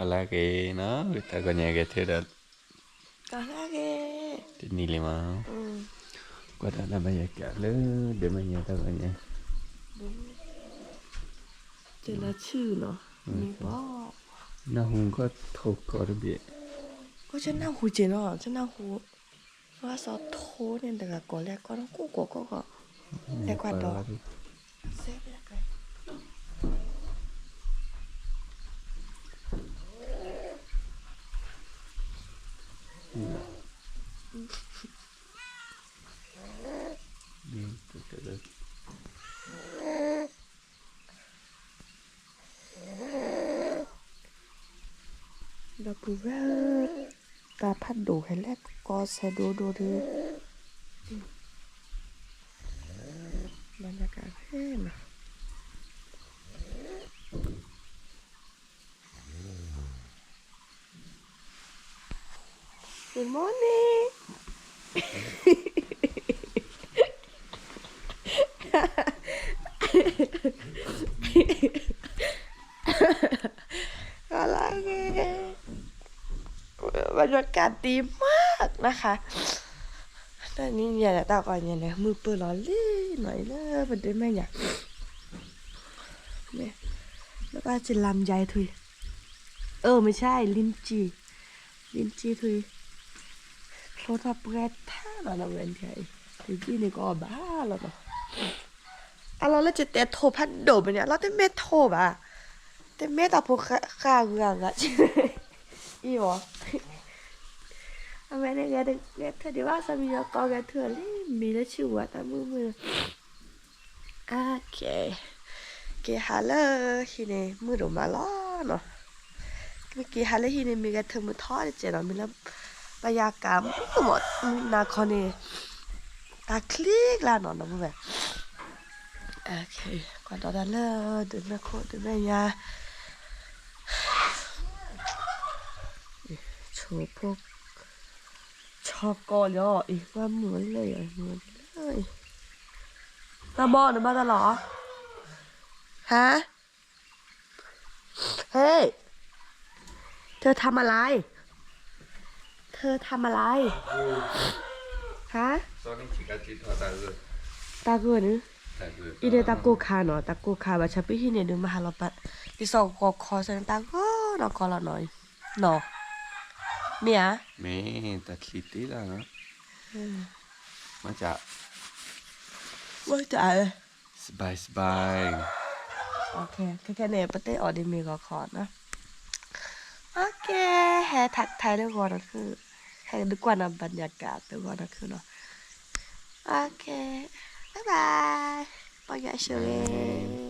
အလၢက့ၤနီၤ တၢ်ဂီၤညါက့ၤထဲဒီး ကလၢက့ၤ တနံၤလံမး ကွၢ်တၢ်လၢဘၣ်ယၤကးလၢ ဒၢးမဲာ်ညါတၢ်ဂီၤညါ ကလၢဆူၣ်နီၤ မ့ၢ်ပီ နၢ်ဟူကီၢ်ထိၣ်ကီၢ်တဘ့ၣ် ကီၢ်ဆနၢ်ဟူက့ၤနီၤ ဆနၢ်ဟူ ဘၣ်စီၤထိၣ်န့ၣ်တဂၤကိးလဲၣ်ကီၢ်နီၤ ကိၢ်ကိးကိၢ်ကိး လဲၤကွၢ်ဒီး ဒီပုၢ်ဝဲၢ် တၢ်ဖးဒိၣ်ဟဲလၢကီၢ် ဆဲးဒိၣ်ဒိၣ်ဒီး ဘၣ်နကဖဲနီၤ Good morning. บรรยากาศดีมากนะคะ တၢ်နံၤညါဒီးတၢ်ဂီၤညါန့ၣ် မုၢ်ပၢၢ်လီၤလံနီၤ အံၤလၢပဒၢးမဲာ်ညါ လၢဘၣ်စ့လမ်ယါထွံၣ် เออ ไม่ใช่ ลิ้นจี่ ลิ้นจี่ထွံၣ် ချိၣ်ထီၣ်ပှဲၤထါလီၤနီၤ ဝဲဒၣ်အံၤ တဘ့ၣ်န့ၣ်ကအီၣ်ဘၣ်လီၤနီၤ အလီၢ်လၢကတဲထိၣ်ဖးဒိၣ်မ့ၢ်န့ၣ် အလီၢ်တမ့ၢ်ထိၣ်ဘၣ် တမ့ၢ်တၢ်ဖိဃၢ်ဂၤဂၤ အံၤဘၣ် အဝဲန့ၣ် ဂဲၤထၢၣ်ဒံးဘၣ် စီၤမံယီၤကီးဂဲၤထၢၣ်လံ မံလၢဆံၣ်ဝါတၢ်မုာ်မုာ် က့ၤဟးလၢဟံၣ်န့ၣ် မုာ်ဒိၣ်မးလီၤနီၤ မ့ၢ်က့ၤဟးလၢဟံၣ်န့ၣ် မ့ၢ်ဂဲၤထၢၣ်မုာ်ထီတစဲးနီၤ မ့ၢ်လၢ ဘၣ်ယၤကးမုာ်မး မုာ်နၤခီန့ၣ် တၢ်ချံကျါနီၤ ဒီပုၢ်ဝဲၢ် ကွၢ်ဒီးတၢ်လၢ ဒၢးမဲာ်ခိၣ်ဒၢးမဲာ်ညါ ဆိဖိ ဆီကီလီၤ အံၤ ကွၢ်မုာ်လၢယၤ မုာ်လၢ တၢ်ဘီနဘၣ်တၢ်လီၤ ဟါ ဟ့ၣ် เธอทำอะไร เธอทำอะไร ฮะ တၢ်ဂိၢ်န့ၣ် အံၤန့ၣ်တၢ်ကိၢ်ခါနီၤ တၢ်ကိၢ်ခါဘၣ်ဆၣ်ပဟံၣ်န့ၣ်ဒုးမၤဟးလီၤပာ် ဒ်သိးဂီၤခီစ့ၢ်န့ၣ် တၢ်ဂီၤနီၢ်ကီၢ်လီၤနီၤ နီၤ မ့ၢ်ဧါ မ့ၢ်တၢ်ချံတ့လီၤနီၤ မ့ၢ် မ့ၢ်တၢ် စဘၢၣ်စဘၢၣ် ခဲခဲန့ၣ် ပတဲအီၤဒ်မ့ၢ်ဂီၤခီနီၤ โอเค ဟဲထးထဲလၢဂီၤနီၢ်ခုၣ် ဟဲဒုးကွၢ်နီၢ်ဘၣ်ညါကးလၢဂီၤနီၢ်ခုၣ်နီၤ โอเค bye bye ပီၢ်ယွၤဆိၣ်ဂ့ၤ